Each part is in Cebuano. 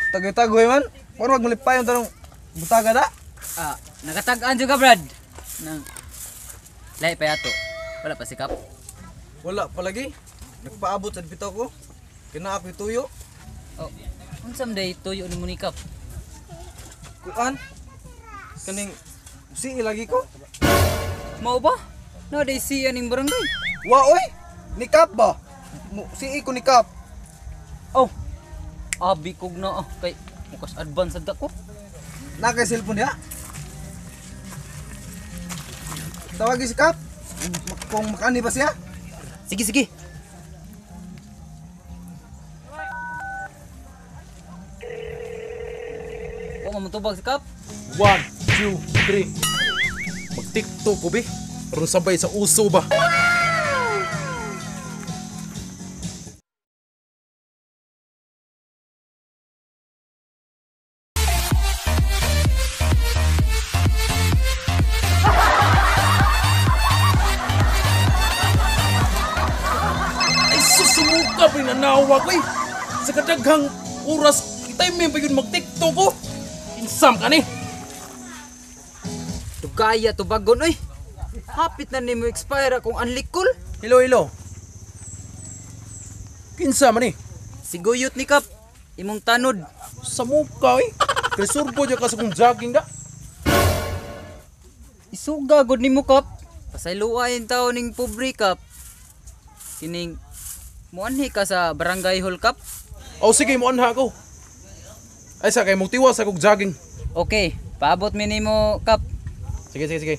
Tagay-tagoy man. Murag malipay ang tanong butaga da. Ah, nakatag-an jud ka, Brad. Nang lahi pa yato. Wala pa sikap. Wala pa lagi. Nagpaabot sa bitaw ko. Kina ako tuyo. Oh, unsa man day tuyo nimo ni Kap? Kuan. Kaning si lagi ko. Mao ba? No day siya ning barangay. Wa oy. Ni Kap ba? Si ko ni Kap. Oh. Abi kog na ah, kay mukas advance sad ko. Na kay cellphone diha. Tawagi si Kap. Kung makani ba siya? Sige, sige. Wa man motubag si Kap. 1, 2, 3. Mag-TikTok ko, be. Aron sabay sa uso ba? Ay, susumuka pa yung nanawag, eh. Sa kadaghang oras, itay mo yung mag-TikTok ko. Insam ka ni. Tugaya tubagon oy. Hapit na nimo expire akong unlikol. Hello, hello. Kinsa man eh. Siguyot ni Kap. Imong tanod. Sa mukha eh. Kay surbo dyan ka sa kong jogging da. Isuga gud nimo Kap. Pasayloa yung tao ning pobre Kap. Kining muanhi ka sa barangay hall Kap. O sige, mo anha ko. Ay sa kay mong tiwas sa kong jogging. Okay, paabot mi nimo Kap. Sige, sige, sige.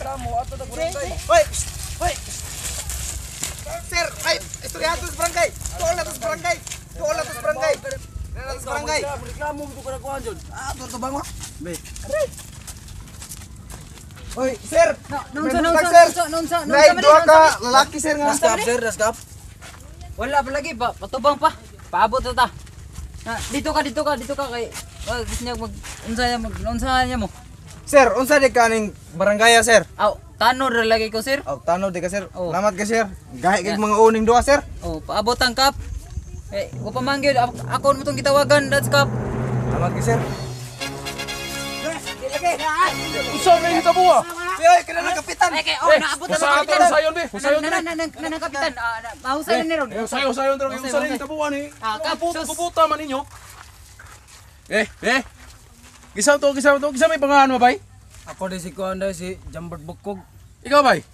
Hoy! Hoy! Sir, ay, istorya ato sa barangay. Tuol na to sa barangay. Tuol na to sa barangay. Tuol na to sa barangay. Reklamo mo ko nakuha jud. Ah, tuol to bang mo? Be. Hoy, sir. Naunsa, May naunsa, butag, sir. naunsa, naunsa, naunsa, Nay, man, duha naunsa, ka lalaki sir nga. Daskap sir, daskap. Wala pa lagi ba? Patubang pa. Paabot na ta. Na, dito ka, dito ka, dito ka kay gusto niya mag unsa niya mag unsa niya mo. Sir, unsa di ka ning barangay sir? Aw, tanod ra lagi ko sir. Aw, tanod di ka sir. Oh. Salamat ka sir. Gahi kay mga uning duha sir. Oh, paabot ang Kap. Eh, wa pa man gyud ako mo tong gitawagan, that's Kap. Salamat ka sir. Usa may hitabo ah. Ay, kana na kapitan. Ay, kay oh, naabot na Usa ang ato kapitan. sayon be. Usayon Na na na na kapitan. Ah, mahusay na ni ron. Eh, usayon, usayon dre. Usay, Usa usay. ning hitabo ani. Ah, Kap, sus. Kubuta man ninyo. Eh, eh. Gisa to, gisa to, gisa may pangalan mo bay? Ako di si kuan dai si Jambert Bukog. Ikaw bay?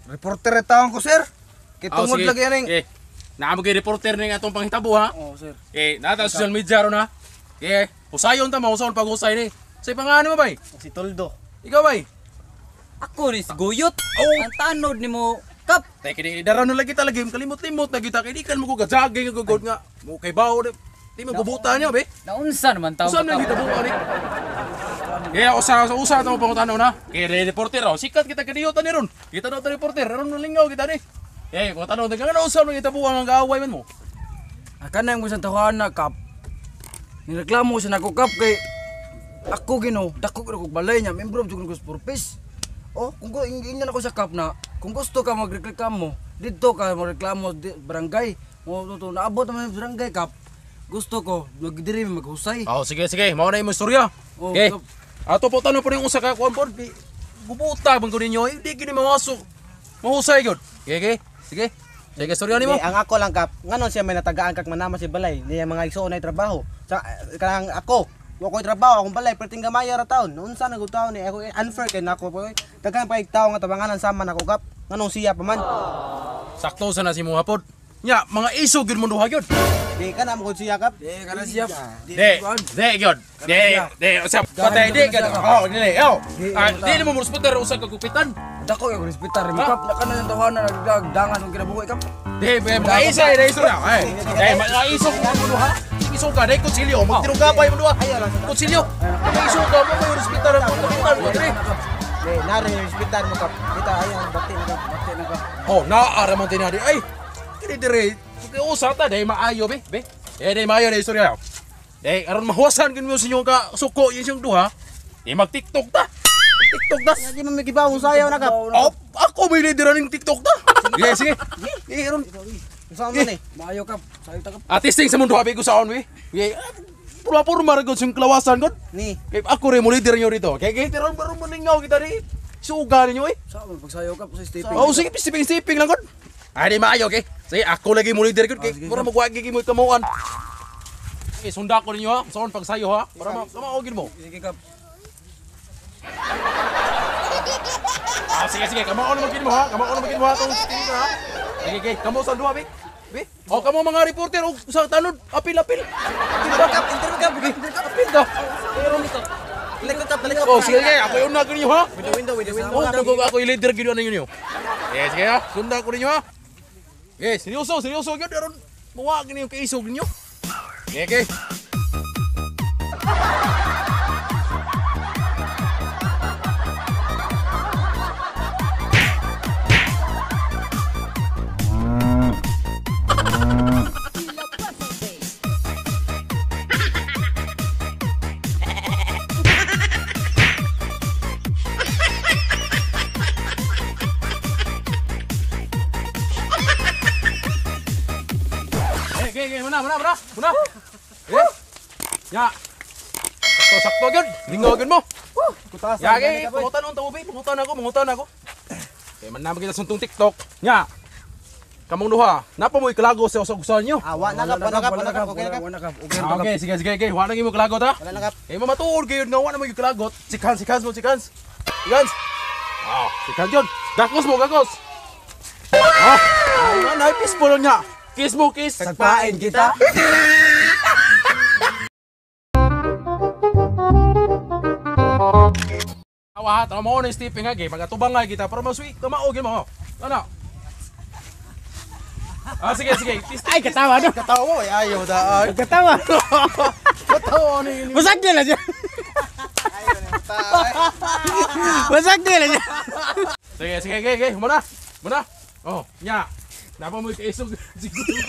Reporter taon ko sir. Kay Oh, tungod sige. lagi aning Eh, naa mo kay reporter ning atong panghitabo ha. Oh sir. Eh, nata sa social media ron ha. Eh, usayon ta mausaon pag usay ni. Sa pangalan mo bay? Si Toldo. Ikaw bay? Ako ni si Guyot. Oh. Ang tanod nimo Kap. Tay kini daron na lagi talaga kalimot-limot na kita kay di kan mo ko ga-jogging ko god nga mo kay bawo di di mo gubuta niyo be. Naunsa naman tawo. Usa na kita buo ani. Eh, usa sa usa ta mo pangutana na. Kay re reporter oh, sikat kita kadiyo ta ni ron. Kita daw ta reporter, ron lingaw kita ni. Eh, kung tanong ta nga usa man kita buang ang gaaway man mo. Aka na yung isang tawahan na kap. Nireklamo siya nako kap kay ako gino, dako ko balay niya, membro jud ko sa purpose. Oh, kung ingin ako sa kap na, kung gusto ka magreklamo, didto ka magreklamo di, barangay. Mo to naabot naman yung barangay kap. Gusto ko magdiri maghusay. Oh, sige sige, mao na imong istorya. Oh, Okay. kap. Ato po tanong po rin usa ka kuan po. Gubuta man ko ninyo, eh, di gini mawasok. Mahusay gyud. Okay, okay. Sige. Sige, istorya nimo. Di, ang ako lang kap, nganon siya may natagaan kag manama si balay, niya mga igsuon ay trabaho. Sa kanang ako, wa ko'y trabaho, akong balay perting gamay ra taon. Unsa na gud taon ni ako unfair kay nako po. Daghan pa tao nga tabanganan sama nako kap. Nganong siya pa man. Sakto sa na si mo hapon. Nya, mga iso gyud mo duha gyud. Di ka na mo gud siya kap. Di kana siya. Di, di gyud. Di, di, usap patay di gyud. Oh, dili. Oh. Ah, di mo respetar usa ka kupitan. Dako kay respetar mo kap. Kana yung tawahan na nagdangan ang kinabuhi kap. Di, mga isa eh, istorya. Ay, di, mga iso mo duha. Iso ka, di kutsilyo, magtirong mo duha. Kutsilyo. Iso ka mo may respetar ang kupitan mo diri. Di nari respetar mo kap. Kita ayo bati na kap, bati na kap. Oh, naara man tinadi. Ay, kini dire. Usa ta day maayo be, be. Eh, day maayo na istorya. Eh, aron mahuwasan gid mo sa inyong ka suko yung siyang duha. Eh, mag-TikTok ta. TikTok ta. Di man may gibawong sayaw na kap. Oh, ako may leader ning TikTok ta. Sige, sige. Eh, aron Unsa man ni? Maayo kap, sayo ta kap. Ah, testing sa mundo habi ko saon we. Okay. Pura-pura maragod sa klawasan god. Ni. Kay ako rin mo leader nyo rito. Kay kay tiron baron mo ningaw kita di. Suga ninyo eh. Sa man pagsayo kap sa stepping. Oh, sige, stepping stepping lang god. Ay di maayo kay. Sige, ako lagi mo leader gud kay mura magwagi mo kamuan. Sige, sunda ko ninyo ha. Saon pagsayo ha. Para mamaogin mo. Sige kap. Ah, sige sige, kamao na magin mo ha. Kamao na magin mo ha tong stepping ha. Sige, sige, kamo sa duha bi. Bi. O kamo mga reporter og sa tanod, apil apil. Kap, interview kap. Apil daw. Likod kap, likod. Oh, sige sige, ako yung una ninyo ha. Window, window, window, window. Oh, ako ako yung leader gyud ninyo. Sige, sige ha. Sunda ko ninyo ha. Okay, seryoso, seryoso gyud aron muwa gyud ninyo kaisog ninyo. Okay, okay. Okay, okay, muna, muna, muna, muna. Okay. Ya. Sakto, sakto gyud. Lingaw gyud mo. Kutasan. Ya, okay, pangutan on tao, pangutan ako, pangutan ako. Okay, man naman kita suntong TikTok. Nya. Kamong duha, napa mo iklago sa usag-usahan nyo. Ah, wa na kap, wa na kap, wa na kap. Okay na kap. Wala na kap. Okay Ah, okay, sige, sige, okay. Wala na mo klagot ha. Wala na kap. Eh, mamatuod kayo nga wala mo iklagot. Sikhans, sikhans mo, sikhans. Sikhans. Ah, sikhans yun. Gakos mo, gakos. Ah, ay, ay, peaceful niya. Kiss mo, kiss. Sagpain kita. Awa, tama mo na yung stepping ha, gay. Magatubang nga kita para masui, kamaogin mo. Ano? Ah, sige, sige. Ay, katawa no. Katawa, ay, ayaw daan. Katawa. Katawa ni ini. Basag nila siya. Basag nila siya. Sige, sige, sige, sige. Muna. Muna. Oh, nya. Napa mo ikaisog. Siguro.